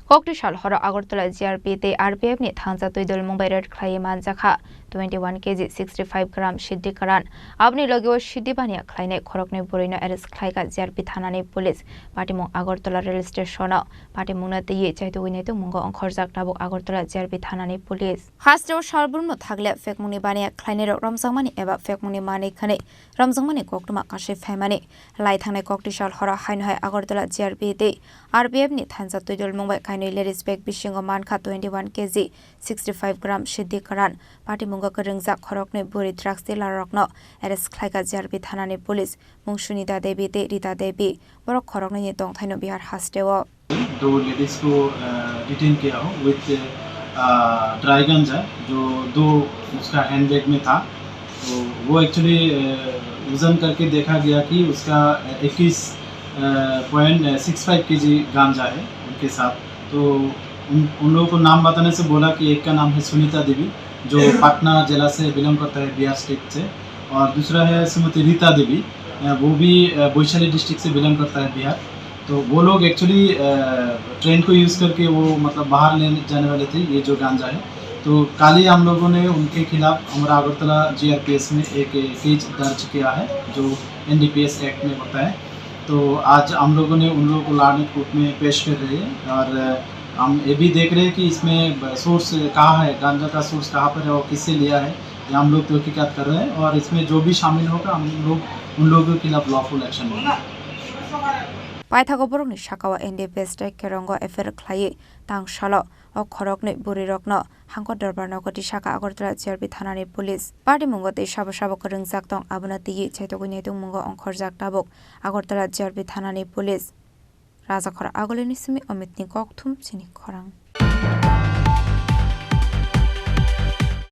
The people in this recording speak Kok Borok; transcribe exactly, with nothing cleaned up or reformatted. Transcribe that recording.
Kokti sal horo Agartala G R P tei R P F ni thansa twi dulmung bai raid khlaiwi manjakha twenty one K G sixty five gram siddhi karan. Aboni logeo siddhi baniya khlainai khoroknwi bwrwino arrest khlaikha G R P thanani police. Patimung Agartala rail station o patimungno twiwi chaitugwi naitugmungo ongkhorjak tabuk Agartala G R P thanani police. Hasteo salbrumno thaglia phekmungni baniya khlainairok romjakmani eba phekmungni manwi khwnwi romjakmani koktwma kasui phaimani. Lai thangnai kokti sal horo haino hai Agartala G R P tei R P F ni thansa twi dulmung bai kainwi ladies bag bisingo mankha twenty one K G sixty five gram siddhi karan. Patimungo kwrwngjak khoroknwi bwrwi drugs dealer rokno arrest khlaikha G R P thanani police. Mung Sunita Devi tei Rita Devi borok khoroknwini tongthaino Bihar hasteo. दो लेडीज को डिटेन किया हो with dry गांजा, जो दो उसका हैंडबैग में था। तो वो एक्चुअली वज़न करके देखा गया कि उसका इक्कीस पॉइंट सिक्स फाइव केजी गांजा है उनके साथ। तो उन उन लोगों को नाम बताने से बोला कि एक का नाम है सुनीता देवी, जो पटना जिला से बिलोंग करता है, बिहार स्टेट से, और दूसरा है श्रीमती रीता देवी, अ, वो भी, अ, वैशाली डिस्ट्रिक्ट से बिलोंग करता है, बिहार। तो वो लोग एक्चुअली, अ, ट्रेन को यूज़ करके वो, मतलब, बाहर ले जाने वाले थे, ये जो गांजा है। तो कल ही हम लोगों ने उनके खिलाफ, हमारा अगरतला जीआरपीएस में एक केस दर्ज किया है, जो एनडीपीएस एक्ट में होता है। तो आज हम लोगों ने उन लोगों को लार्नेट कोर्ट में पेश कर रहे हैं और हम ये भी देख रहे हैं कि इसमें सोर्स कहाँ है, गांजा का सोर्स कहाँ पर है और किससे लिया है, ये हम लोग तहकीकात कर रहे हैं और इसमें जो भी शामिल होगा, हम लोग उन लोगों के खिलाफ लॉफुल एक्शन लेंगे। Paithago borokni sakao N D P S tei Kerongo F I R khlaiwi tang salo o khoroknwi bwrwirokno hangkor dorbar nogo tisaka Agartala G R P thanani police. Patimungo tei sabo sabo kwrwngjak tong, abono twiwi chaitugwi naitugmungo ongkhorjak tabuk Agartala G R P thanani police. Rajakhor Agulini simi Omitni kokthum chini khorang.